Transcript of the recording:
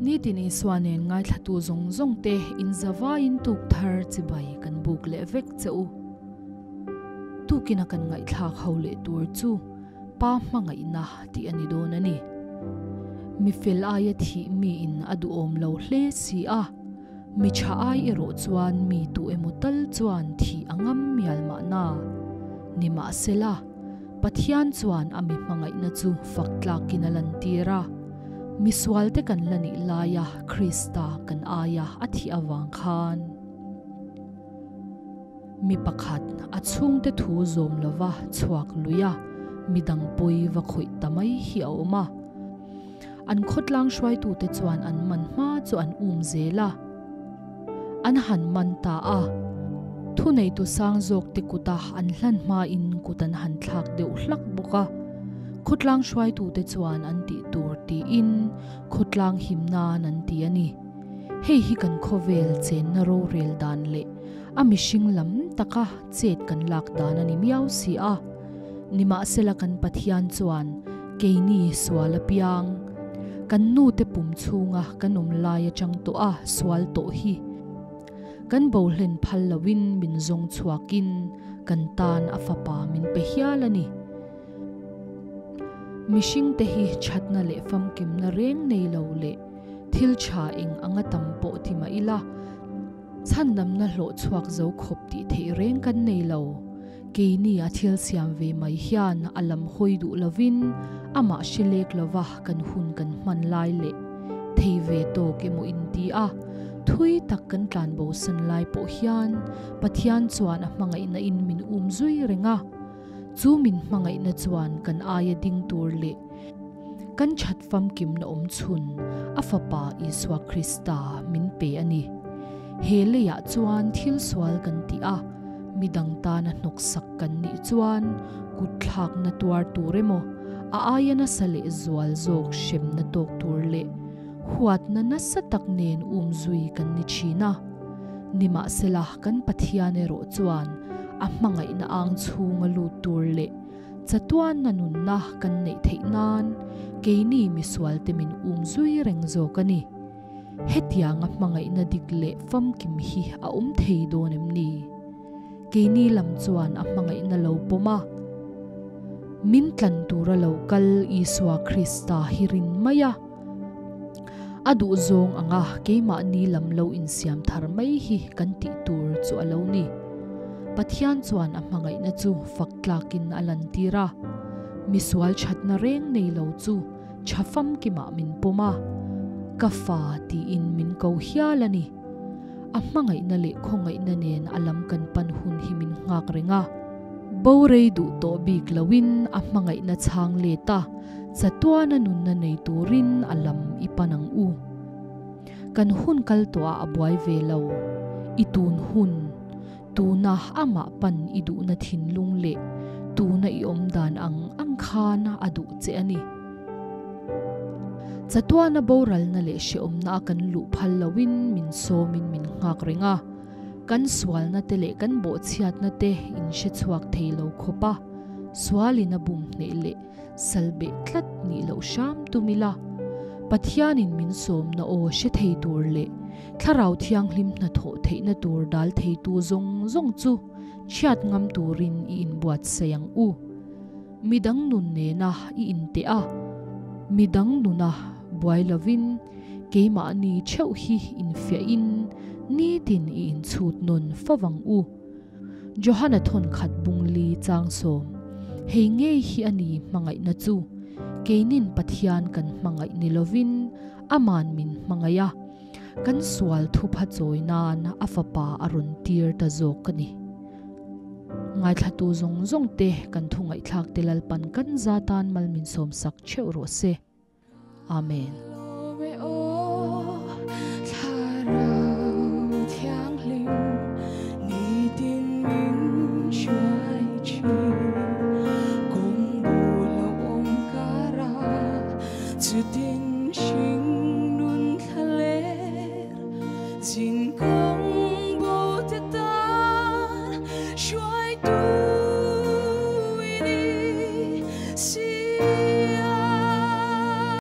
Nitin Isua nen ngaithlatu zawng zawng te in zavaiin tuk thar chibai kan buk leh vek che u. Tukina kan ngaihthlak ho leh tur chu Pa hmangaihna tih a ni dawn a ni. Mi fel aia thih miin a duhawm lo hle si a, mi tha ai erawh chuan mi tu emaw tal chuan thih a ngam mial mahna. Nimahsela, Pathian chuan a mi hmangaihna chu fak tlakin a lantir a, misualte kan la nih laia Krista kan aia a thih avang khan. Mi pakhat a chhungte thu zawm lova chhuak lui a, midang pawi va khawih ta mai hi a awm a. An khawtlang hruaitute chuan an man hma chu an um zel a. An han man ta a. Thuneitu sang zawkte kuta an hlan hmain kut an han thlak deuh hlak bawk a. Khawtlang hruaitute chuan an tih tur tiin khawtlang him nan an ti a ni. Hei hi kan khawvel chenna rorel dan leh a mihring lam taka chet kan lak dan a ni miau si a. Nimahsela kan Pathian chuan keini sual apiang, kan nute pum chhunga kan awm lai atang tawh a sual tawh hi kan bohlen phal loin min zawng chhuakin kan tan a fapa min pe hial a ni. Mihringte hi thatna leh famkimna reng nei lo leh thil tha eng anga tam pawh ti mah ila, chhandamna hlawh chhuak zo khawp tih theih reng kan nei lo. Keini a thil siam ve mai hian a lam hawi duh lovin amah hre lek lova kan hun kan hman lai leh thei ve tawk emaw inti a, thui tak kan tlanbosan lai pawh hian Pathian chuan a hmangaihna in min um zui reng a. Chu min hmangaihna chuan kan aia ding tur leh kan that famkimna awm chhun a Fapa Isua Krista min pe a ni. He leiah chuan thil sual kan tih a, midang tana hnawksak kan nih chuan kutthlakna tuar tur emaw, a aia nasa leh zual zawk hremna tawk tur leh huatna nasa tak nen umzui kan ni thin a. Nimahsela kan Pathian erawh chuan a hmangaihna ang chhunga lut tur leh chatuanna nunna kan neih theih nan keini misualte min um zui reng zawk a ni. Hetianga hmangaihna dik leh famkim hi a awm thei dawn em ni? Keini lam chuan a hmangaihna lo pawm a, min tlan tura lo kal Isua Krista hi rin mai a. A duhzawng anga keimahni lam lo insiam thar mai hi kan tih tur chu a lo ni. Pathian chuan a hmangaihna chu fak tlakin a lantir a. Misual thatna reng nei lo chu tha famkimah min pawm a, Ka fa tiin min ko hial a ni. A hmangaihna leh khawngaihna nen a lam kan pan hun hi min nghak reng a. Borei duh tawh bik loin a hmangaihna chhang let a. Chatuana nunna nei turin a lam i pan ang u. Kan hun kal tawhah a buai ve lo. I tun hun, tuna amah pan i duhna thinlung leh tuna i awm dan ang ang khan a duh che a ni. Chatuana boralna leh hrehawmna a kan luh phal loin min sawmin min nghak reng a. Kan sualna te leh kan bawhchhiatna te in hre chhuak thei lo khawp a, sualin a bum hneh leh Sal beh tlat nih loh hram tum ila, Pathianin min sawmna aw hre thei tur leh Thlarau Thianghlim hnathawh theihna tur dal theitu zawng zawng chu chhiat ngam turin i inbuatsaih ang u. Midang nun nena i inteh a, midang nuna buai lovin keimahni theuh hi infiahin nitin i inchhut nawn fo ang u. Johana thawnkhat bungli changsawm, Hei ngei hi a ni hmangaihna chu, keinin Pathian kan hmangaih ni lovin Aman min hmangaih a, kan sual thupha chawi nan a fapa a rawn tir ta zawk a ni. Ngaithlatu zawng zawng te kan thu ngaihthlak te Lalpan kan za tan mal min sawmsak theuh rawh se. Amen.